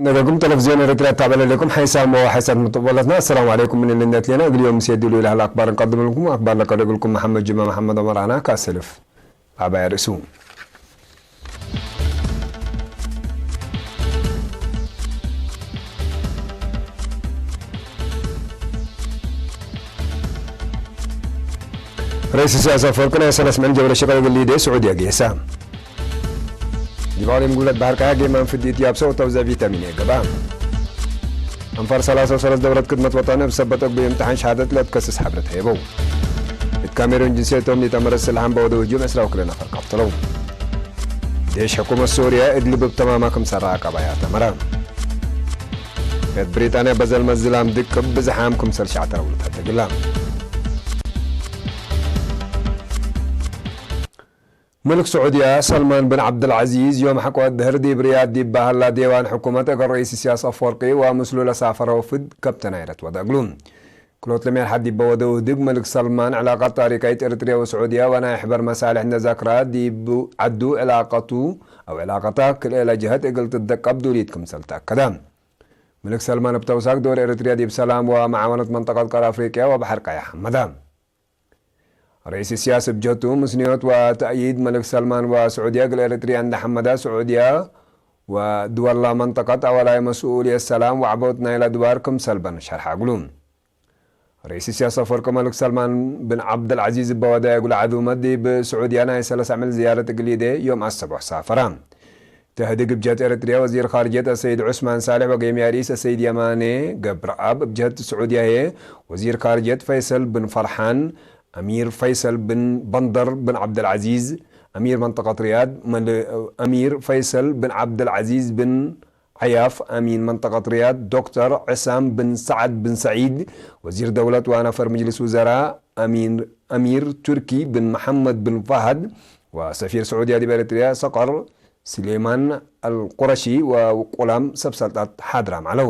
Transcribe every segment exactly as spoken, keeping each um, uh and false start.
ነገርኩም ተለፍዝዮን ኤረትርያ ትታበለ ለኩም ሓይሳም ወሓይሳት ምጥበለትና። አሰላሙ ዐለይኩም ምን ልነት ሌና እግል ዮም ምሴ ድሉ ኢለሀለ አክባር እንቀድም ልኩም። አክባር ለቀደግልኩም መሐመድ ጅማ መሐመድ ኦመር አና ካሰልፍ አባያ ርእሱ። ረኢስ ኢሳያስ አፈወርቂ ናይ ሰለስ ምዕል ጀብረ ሽቅል እግል ሊዴ ስዑድየ ጌሰ። ዲብ አቅሊም ጉብለት በሐር ቀያ ጌማን ፍዲት ያብሰ ወተውዘዕ ቪታሚን ኤ ገብአ። አንፋር ሰላሳ ወሰለስ ደውረት ክድመት ወጠን እብ ሰበት እግሉ እምትሓን ሸሃደት ለትከስስ ሐብረት ሀይበው። እት ካሜሩን ጅንስየቶም ሊተመረስ ለሐምበ ወደ ህጁም ዕስራ ወክልኤ ነፈር ቀትለው። ዴሽ ሕኩመት ሶርየ እግል ብብ ተማማ ክምሰል ረአቀባያ ተመረ። እት ብሪጣንያ በዘልመ ዝላም ድቅብ ብዝሓም ክምሰል ሸዕተረው ልተደግላ። ምልክ ስዑድያ ሰልማን ብን ዐብደልዐዚዝ ዮም ሐቆ ድህር ዲብ ሪያድ ዲብ በሀላ ዴዋን ሕኩመት እግል ረኢስ ኢሳያስ አፈወርቂ ወምስሉ ለሳፈረ ወፍድ ከብተናይረት ወደ እግሉ። ክልኦት ለሚያል ሐድ ዲበ ወደው ህድግ ምልክ ሰልማን ዕላቀት ታሪካይት ኤረትርያ ወስዑድያ ወናይ ሕበር መሳልሕ እንደ ዛክራ ዲብ ዐዱ ዕላቀቱ አው ዕላቀታ ክልኤ ለጀሀት እግል ትደቀብ ዱሊት ክምሰል ተአከደ። ምልክ ሰልማን እብ ተውሳክ ዶር ኤረትርያ ዲብ ሰላም ወመዓወነት መንጠቀት ቀር አፍሪቅያ ወበሐር ቀያ ሐመደ። ረኢስ ኢሳያስ እብ ጀቱ፣ ምስንዮት ወተእይድ መልክ ሰልማን ወስዑድየ እግል ኤረትርያ እንዴ ሐመደ፣ ስዑድየ ወድወላ መንጠቀት አወላይ መስኡልየት ሰላም ወዐቦት ናይለ አድዋር ክምሰል በን ሸርሐ እግሉ። ረኢስ ኢሳያስ አፈወርቂ መልክ ሰልማን ብን ዐብደልዐዚዝ እበ ወደየ እግሉ ዐዙመት ዲብ ስዑድየ ናይ ሰለስ አምዕል ዝያረት እግል ኢዴ ዮም አሰቦሕ ሳፈረ። ተህድግ እብ ጀህት ኤረትርያ ወዚር ካርጅየት አሰይድ ዑስማን ሳልሕ ወጌምያ ርኢስ አሰይድ የማኔ ገብረአብ፣ እብ ጀህት ስዑድያ ህዬ ወዚር ካርጅየት ፈይሰል ብን ፈርሓን፣ አሚር ፈይሰል ብን በንደር ብን ዐብደልዐዚዝ፣ አሚር መንጠቀት ርያድ፣ መል-፣ አሚር ፈይሰል ብን ዐብደልዐዚዝ ብን ዐያፍ፣ አሚን መንጠቀት ርያድ ዶክተር ዕሳም ብን ሰዐድ ብን ሰዒድ፣ ወዚር ደውለት ወነፈር ምጅልስ ውዘራ፣ አሚን፣ አሚር ቱርኪ ብን መሐመድ ብን ፋህድ ወሰፊር ስዑድያ ዲብ ኤረትርያ ሰቀር ስሌማን አልቁረሺ ወውቁላም ሰብ ሰልጣት ሓድራም ዐለው።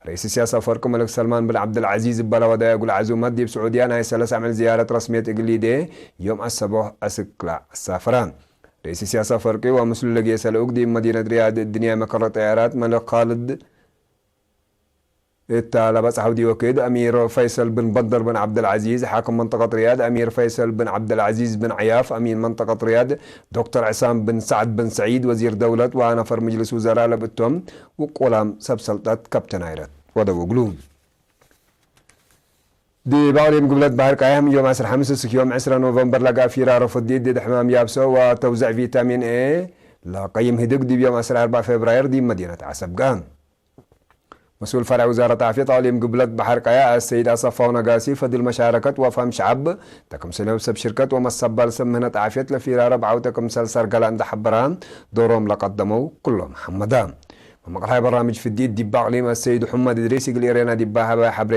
ረኢስ ኢሳያስ አፈወርቂ መልክ ሰልማን ብን ዐብደልዐዚዝ እበ ለወደየ እግሉ ዐዙመት ዲብ ስዑድያ ናይ ሰለስ አምዕል ዝያረት ረስምየት እግል ሊዴ ዮም አሰቦሕ አስክ ለአሳፈረ። ረኢስ ኢሳያስ አፈወርቂ ወምስሉ ለጌሰ ልኡክ ዲብ መዲነት ሪያድ እድንያይ መከረ ጠያራት መልክ ካልድ እተ ለበጽሐው ዲወክድ፣ አሚር ፈይሰል ብን በንደር ብን ዐብደልዐዚዝ፣ ሓክም መንጠቀት ርያድ፣ አሚር ፈይሰል ብን ዐብደልዐዚዝ ብን ዐያፍ፣ አሚን መንጠቀት ርያድ፣ ዶክተር ዕሳም ብን ሰዕድ ብን ሰዒድ፣ ወዚር ደውለት ወነፈር ምጅልስ ውዘራ ለብእቶም ውቁላም ሰብ ሰልጠት ከብተናይረት ወደው እግሉ። ዲብ አቅሊም ግብለት በሐር ቀያሕ ዮም ዐስር ሐምስ እስክ ዮም ዕስረ ኖቨምበር ለገአ ፊራሮ ፍዲት ድድ ሕማም ያብሰ ወተውዘዕ ቪታሚን ኤ ለቀይም ህድግ ዲብ ዮም ዐስር አርበዕ ፌብራይር ዲብ መዲነት ዐሰብ ገአ። መስኡል ፈርዕ ውዛረት ዓፍየት አቅሊም ግብለት በሐር ቀያ አሰይድ አሰፋው ነጋሲ፣ ፈድል መሻረከት ወፋም ሸዐብ፣ ተክምስል ሰብ ሽርከት ወመሰባል ሰብ ምህነት ዓፍየት ለፊራረ ብዐውተ ክምሰል ሰርገላ እንደ ሐበራ፣ ዶሮም ለቀደመው ኩሎም ሐመዳ። መመቅርሓይ በራምጅ ፍዲት ዲብ አቅሊም አሰይድ ሑመድ እድሪስ እግል ኤሬና ዲብ ሀበ ሐብሬ፣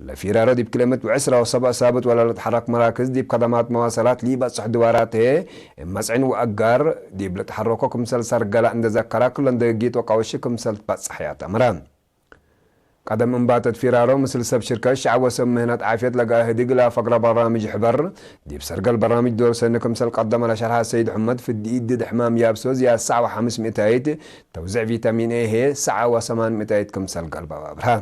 ለፊራረ ዲብ ክልኤ ምእት ወዕስራ ወሰብዕ ሳብት ወለልትሐረክ መራክዝ ዲብ ከደማት መዋሰላት ሊበጽሕ ድዋራት ህዬ፣ እብ መጽዕን ወአጋር ዲብ ልትሐረኮ ክምሰል ሰርገላ እንደ ዘከራ፣ ክለን ደገጊት ወቃውሺ ክምሰል ትበጽሐ ያተምረ። ቀደም እንባተት ፊራሮ ምስል ሰብ ሽርከት ሸዐብ ወሰብ ምህነት ዓፍየት ለገአ ህድግ ለፈግረ በራምጅ ሕበር፣ ዲብ ሰርገል በራምጅ ዶር ሰኒ ክምሰል ቀደመ ለሸርሐ ሰይድ ሕመድ፣ ፍዲኢት ድድ ሕማም ያብሶ ዝያድ ሰዕ ወሐምስ ምእታይት፣ ተውዝዕ ቪታሚን ኤ ህዬ ሰዕ ወሰማን ምእታይት ክምሰል ገልበ አብርሀ።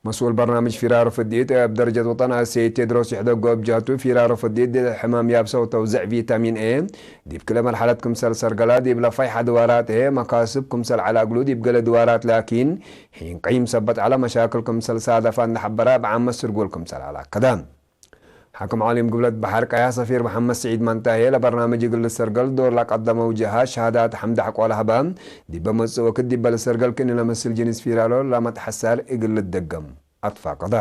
መስኡል በርናምጅ ፊራሮ ፍዲት እብ ደረጀት ወጠን አሰይድ ቴድሮስ ይሕደጎ እብ ጀህቱ፣ ፊራሮ ፍዲት ድድ ሕማም ያብሰ ወተውዝዕ ቪታሚን ኤ ዲብ ክልኤ መርሐለት ክምሰል ሰርገላ፣ ዲብለ ፈይሐ ድዋራት ህዬ መካስብ ክምሰል ዐለ እግሉ፣ ዲብ ገሌ ድዋራት ላኪን ሒን ቀይም ሰበት ዐለ መሻክል ክምሰል ሳደፈ እንደ ሐበረ፣ እብ ዓመት ስርጉል ክምሰል ዐለ አከደ። ሓክም ዓሊም ግብለት በሐር ቀያ ሰፊር መሐመድ ስዒድ መንታ ህዬ፣ ለበርናምጅ እግል ልሰርገል ዶር ለቀደመው ጀሃት ሸሃዳት ሐምድ ሐቆ ለሀበ፣ ዲበ መጽእ ወክድ ዲበ ልሰርገል ክእኒ ለመስል ጅንስ ፊራሮ ለመትሐሳር እግል ልደገም አትፋቀደ።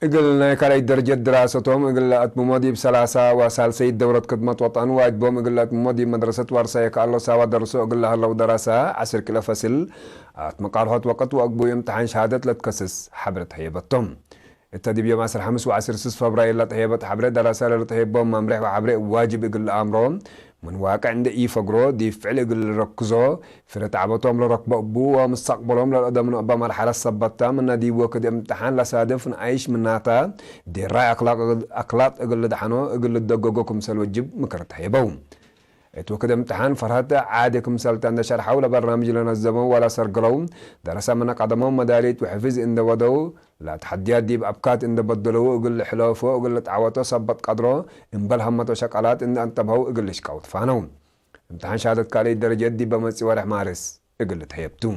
እግል ናይ ካልኣይት ደረጀት ድራሰቶም እግል ለአትምሞ፣ ዲብ ሰላሳ ወሳልሰይት ደውረት ክድመት ወጠን ዋጅቦም እግል ለአትምሞ፣ ዲብ መድረሰት ዋርሳየ ከአሎ ሳዋ ደርሶ እግል ለሀለው ደራሰ ዐስር ኪሎ ፈስል አትመቃርሖት ወቅት ወአግቡይ እምትሓን ሸሃደት ለትከስስ ሐብረት ሀየበቶም። እተ ዲብ ዮም ዐስር ሐምስ ወዐስር ስስ ፈብራይር ለተሄበት ሐብሬ ደረሰ ለልትሄቦም መምሬሕ ወሐብሬ ዋጅብ እግል ለአምሮ፣ ምን ዋቅዕ እንዴ ኢፈግሮ ዲብ ፍዕል እግል ልረክዞ፣ ፍሬ ተዕበቶም ለረክበ እቡ ወምስተቅበሎም ለልአደምኖ እበ መርሐለት ሰበትታ፣ ምነ ዲብ ወክድ እምትሓን ለሳድፍ ነአይሽ ምናተ፣ ዴራይ አክላቅ እግል፣ አክላቅ እግል ልድሐኖ እግል ልደገጎ ክምሰል ወጅብ ምክር ተሄበው። እት ወክድ እምትሓን ፈርሀት ዓዲ ክምሰልተ እንዴ ሸርሐው፣ ለበርናምጅ ለነዘመው ወለሰርግለው ደረሰ ምነ ቀደመው መዳሊት ወሕፍዝ እንዴ ወደው፣ ለተሐድያት ዲብ አብካት እንዴ በደለው እግል ልሕለፎ እግል ልትዓወቶ ሰበት ቀድሮ፣ እምበል ሀመት ወሸቀላት እንዴ አንጠብሀው እግል ልሽቀው ትፋነው። እምትሓን ሸሃደት ካልእት ደረጀት ዲብ በመጽእ ወርሕ ማርስ እግል ልትሀየብ ቱ።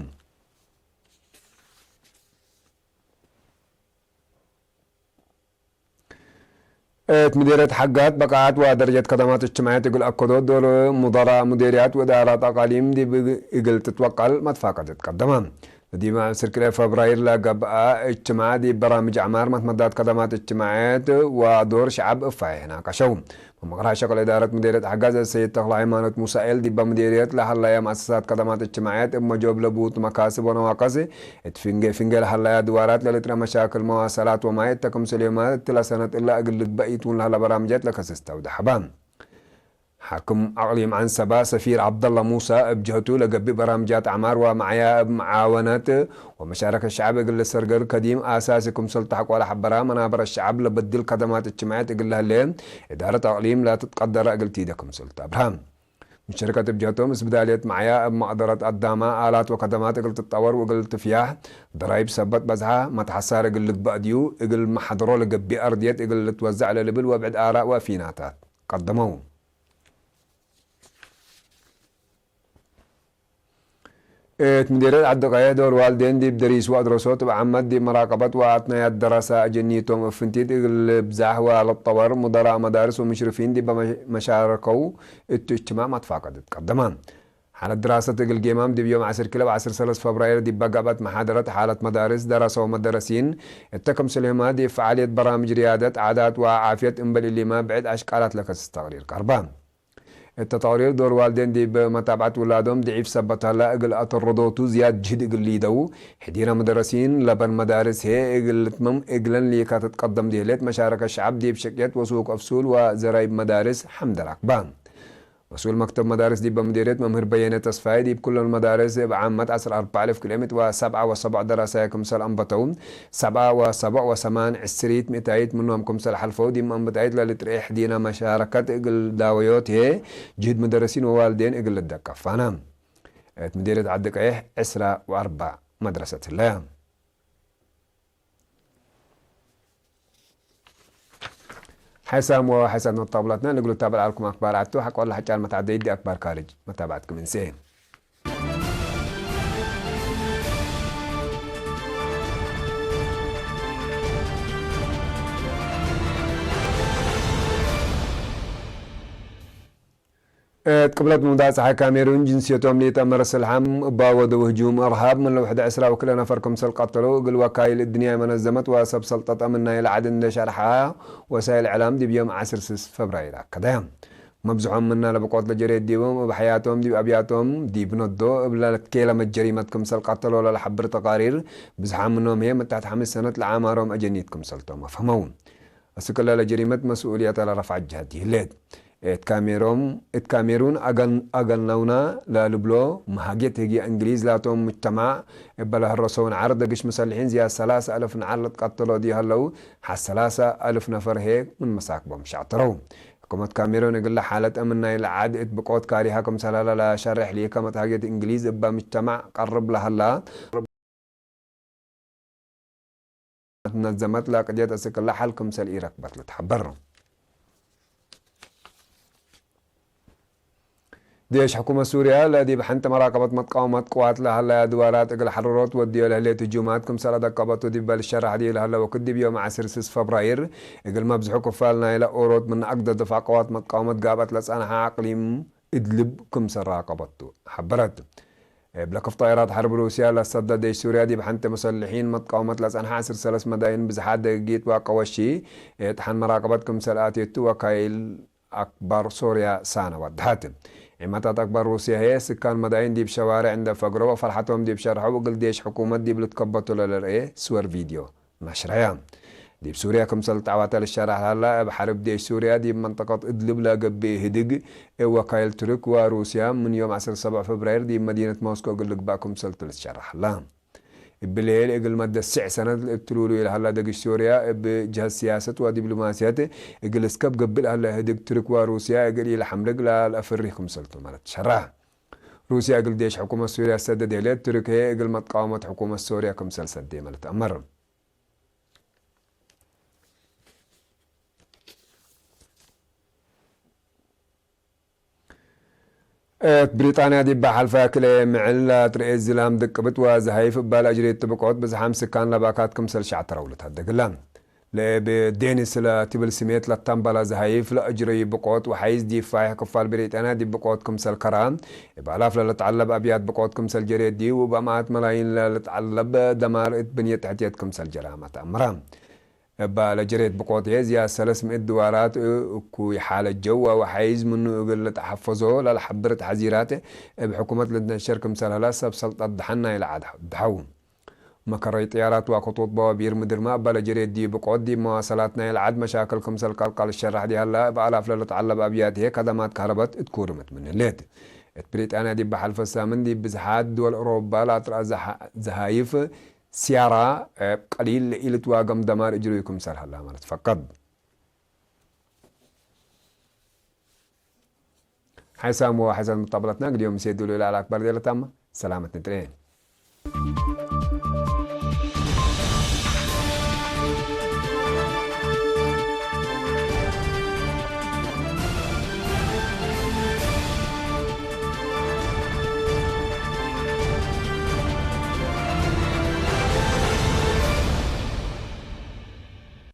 እት ምዴርየት ሐጋት በቃዓት ወደረጀት ከደማት እጅትማዕየት እግል አከዶ ዶል ሙደራእ ሙዴርያት ወእዳራት አቃሊም ዲብ እግል ትትወቀል መትፋቀደት ቀደመ። ለዲብ ዐስር ክልኤ ፈብራይር ለገብአ እጅትማዕ ዲብ በራምጅ ዐማር መትመዳት ከደማት እጅትማዕየት ወዶር ሸዐብ እፋዬ ናቀሸው። መምቅር ሸቅል እዳረት ምዴርየት ሐጋዝ ሰይድ ተክለ ሃይማኖት ሙሳኤል ዲበ ምዴርየት ለሀለየ መአሰሳት ከደማት እጅትማዕየት እብ መጆብ ለቡት መካስብ ወነዋቅስ እት ፍንጌ ፍንጌ ለሀለየ አድዋራት ለልትረ መሻክል መዋሰላት ወማይ እተ ክምሰልዮመ እትለ ሰነት እለ እግል ልግበእ ኢቱን ለሀለ በራምጀት ለከስስ ተውደሐ በ። ሓክም አቅሊም ዐንሰበ ሰፊር ዐብደለ ሙሰ እብ ጀህቱ ለገብእ በራምጃት ዐማር ወመዕያ እብ መዓወነት ወመሻረከት ሸዐብ እግል ልሰርገል ከዲም አሳሲ ክምሰል ተሐቆ ለሐበረ መናበረት ሸዐብ ለበድል ከደማት እጅትማዕየት እግል ለህሌ እዳረት አቅሊም ለትትቀደረ እግል ቲደ ክምሰል ተአብርሀ። ሙሸረከት እብ ጀህቶም እስብዳልየት መዕያ እብ መቅደረት አዳመ፣ አላት ወከደማት እግል ትጠወር ወእግል ትፍያሕ፣ ደራይብ ሰበት በዝሐ መትሐሳር እግል ልግበእ ዲዩ፣ እግል መሐደሮ ለገብእ አርድየት እግል ልትወዘዕ ለልብል ወብዕድ አራእ ወፊናታት ቀደመው። እት ምዴርየት ዐዲ ቀይሕ ዶር ዋልዴን ዲብ ደሪስ ወአድረሶት እብ ዓመት ዲብ መራቀበት ወአትናያት ደረሰ አጀኒቶም እብ ፍንቲት እግል ልብዛሕ ወለትጠወር ሙደራእ መዳርስ ወሙሽርፊን ዲብ መ-፣ መሻረከው እቱ እጅትማዕ መትፋቀደት ቀደመ። ሓለት ድራሰት እግል ጌማም ዲብ ዮም ዐስር ክልኤ ወዐስር ሰለስ ፈብራይር ዲብ በገብአት መሓደረት ሓለት መዳርስ ደረሰ ወመደረሲን እተ ክምሰልህመ ዲብ ፈዓልየት በራምጅ ርያደት፣ ዓዳት ወዓፍየት እምበል እሊመ ብዕድ አሽቃላት ለከስስ ተቅሪር ቀርበ። እተ ተቅሪር ዶር ዋልዴን ዲብ መታብዐት ውላዶም ድዒፍ ሰበት ሀለ እግል አተረዶቱ ዝያድ ጅህድ እግል ሊደው፣ ሕዲነ መደረሲን ለበን መዳርስ ህዬ እግል ልትመም እግለን ሊከ ትትቀደም ዲህሌት መሻረከት ሸዐብ ዲብ ሽቅየት ወሱቅ አፍሱል ወዘራይብ መዳርስ ሐምደ ራክበ። መስኡል መክተብ መዳርስ ዲበ ምዴርየት መምህር በየነ ተስፋዬ ዲብ ኩለን መዳርስ እብ ዓመት ዐስር አርበዕ አልፍ ክልኤ ምእት ወሰብዓ ወሰቦዕ ደረሳየ ክምሰል አንበተው፣ ሰብዓ ወሰቦዕ ወሰማን ዕስሪት ምእታይት ምኖም ክምሰል ሐልፈው ዲብ መንብጣይት ለልትርኤ ሕዲነ መሻረከት እግል ዳወዮት ህዬ ጅህድ መደረሲን ወዋልዴን እግል ልደቀፍ ፋነ። እት ምዴርየት ዐዲ ቀይሕ ዕስራ ወአርበዕ መድረሰት ህለ። ሐይሳም ወሐይሳት መጣብላትና ንግሉ ታበል አልኩም አክባር አቱ ሐቆላ ሐጫል መታደይ ዲ አክባር ካርጅ መታባትኩም እንሴ። እት ቅብለት ምውዳቅ ጸሓይ ካሜሩን ጅንስየቶም ለኢተአመረ ስልሓም እባ ወደው ህጁም እርሃብ ምን ለውሕድ ዕስራ ወክልኤ ነፈር ክምሰል ቀተለው እግል ወካይል እድንያይ መነዘመት ወሰብ ሰልጠት አምን ናይለ ዐድ እንዴ ሸርሐ ወሳይል እዕላም ዲብ ዮም ዐስር ስስ ፈብራይር አከደ። መብዝሖም ምነ ለብቆት ለጀሬት ዲቦም እብ ሐያቶም ዲብ አብያቶም ዲብ ነዶ እብ ለትኬለመ ጀሪመት ክምሰል ቀተሎ ለለሐብር ተቃሪር፣ ብዝሓም ምኖም ህዬ ምን ተሕት ሐምስ ሰነት ለአዕማሮም አጀኒት ክምሰልቶም አፍሀመው። አስክ እለ ለጀሪመት መስኡልየተ ለረፍዐት ጀሀት ህሌት። እት ካሜሮም፣ እት ካሜሩን አገን-፣ አገነውነ ለልብሎ መሃጌት ህግየ እንግሊዝ ላቶም ሙጅተማዕ እበ ለሀረሰው ነዓር ደግሽ ሙሰልሒን ዝያድ ሰላሰ አልፍ ነዓር ለትቀተሎ ዲ ሀለው፣ ሐ ሰላሰ አልፍ ነፈር ህዬ ምን መሳክቦም ሸዕተረው። ሕኩመት ካሜሩን እግለ ሓለት አምን ናይለ ዐድ እት ብቆት ካሪሀ ክምሰል ሀለ ለሸሬሕ ሊከ መትሃጌት እንግሊዝ እበ ሙጅተማዕ ቀርብ ለሀላ። ትነዘመት ለቅድየት አስክ እለ ሐል ክምሰል ኢረክበት ልትሐበር። ዴሽ ሕኩመት ሱርያ ለዲብ ሐንቲ መራቀበት መትቃወመት ቅዋት ለሀለያ ድዋራት እግል ሐርሮት ወድዮ ለህሌት ህጁማት ክምሰል አደቀበቱ ዲበ ልሸራሕ ዲብ ለሀለ ወክድ ዲብ ዮም ዐስር ስስ ፈብራይር እግል መብዝሑ ክፋል ናይለ ኦሮት ምን አግደ ድፋዕ ቅዋት መትቃወመት ጋብአት ለጸንሐ አቅሊም እድልብ ክምሰል ራቀበቱ ሐበረት። እብ ለክፍ ጣይራት ሐርብ ሩስያ ለሰደ ዴሽ ሱርያ ዲብ ሐንቲ ሙሰልሒን መትቃወመት ለጸንሐ ዐስር ሰለስ መዳይን ብዝሓት ደቂቂት ወአቀወሺ እጥሓን መራቀበት ክምሰል አቴቱ ወካይል አክባር ሶርያ ሳነ ወድሐት። ዒመታት አክባር ሩስያ ህዬ ስካን መዳይን ዲብ ሸዋሬዕ እንዴ ፈግሮ ወፈርሐቶም ዲብ ሸርሐው እግል ዴሽ ሕኩመት ዲብ ልትከበቱ ለልርኤ ስወር ቪድዮ ነሽረየ። ዲብ ሱርያ ክምሰል ተዐዋተ ልሸራሕ ለሀላ፣ እብ ሐርብ ዴሽ ሱርያ ዲብ መንጠቀት እድልብ ለገብእ ህድግ፣ እብ ወካይል ቱርክ ወሩስያ ምን ዮም ዐስር ሰብዕ ፈብራይር ዲብ መዲነት ሞስኮ እግል ልግባእ ክምሰል ቱ ልትሸራሕ ሀላ። እብሊ እግል መደት ስዕ ሰነት እብ ትሉሉ ለሀላ ደግሽ ሶርያ፣ እብ ጀሀት ሲያሰት ወዲብሎማስየት እግል እስከብ ገብእ ለሀለ ህድግ፣ ቱርክ ወሩስያ እግል ኢለሐምልግ ለአፍሪ ክምሰልቱ ማለት ሸራ። ሩስያ እግል ዴሽ ሕኩመት ሶርያ ሰደድ ህሌት፣ ቱርክ ህዬ እግል መትቃወመት ሕኩመት ሶርያ ክምሰል ሰዴ ማለት አመር። እት ብሪጣንያ ዲብ ሐልፈ ክልኤ ምዕል ለትርኤ ዝላም ድቅብት ወዘሀይፍ እበ ለአጅርዩ ብቆት ብዝሓም ስካን ለባካት ክምሰል ሸዕተረው ልትሀደግ እለ። ለእብ ዴኒስ ለትብል ስሜት ለተንበለ ዘሀይፍ ለአጅርዩ ብቆት ወሐይዝ ዲብ ፋይሕ ክፋል ብሪጣንያ ዲብ ብቆት ክምሰል ከራ፣ እብ አላፍ ለልትዐለብ አብያት ብቆት ክምሰል ጀሬ ዲብ ወእብ አምኣት መላይን ለልትዐለብ ደማር እት ብንየት ተሕትየት ክምሰል ጀረ አመተ አምረ። እበ ለጀሬት ብቆት ህዬ ዝያድ ሰለስ ምእት ድዋራት እኩይ ሓለት ጀው ወሐይዝ ምኑ እግል ልትሐፈዞ ለልሐብር ተሐዚራት እብ ሕኩመት ልትነሸር ክምሰል ሀለ ሰብ ሰልጠት ደሐን ናይለ ዐድ ደሐው። መከረይ ጥያራት ወክጡጥ በዋቢር ምድርመ እበ ለጀሬት ዲብ ብቆት ዲብ መዋሰላት ናይለ ዐድ መሻክል ክምሰል ቀልቀል ሸራሕ ዲሀለ እብ አላፍ ለልትዐለብ አብያት ህዬ ከደማት ከህረበት እት ኩርምት ምን ህሌት። እት ብሪጣንያ ዲብ ሐልፈ ሳምን ዲብ ብዝሓት ድወል ኦሮባ ለአትርአ ዘሓ-፣ ዘሃይፍ ሲያራ እብ ቀሊል ለኢልትዋገም ደማር እጅርዩ ክምሰል ሀላ ማለት ፈቀድ። ሓይሳም ወሓይሳት መጣበለትና ግዲዮም ምሴ ዱሉ ኢለ አክባር ዴለታማ ሰላመት ንጥሬ።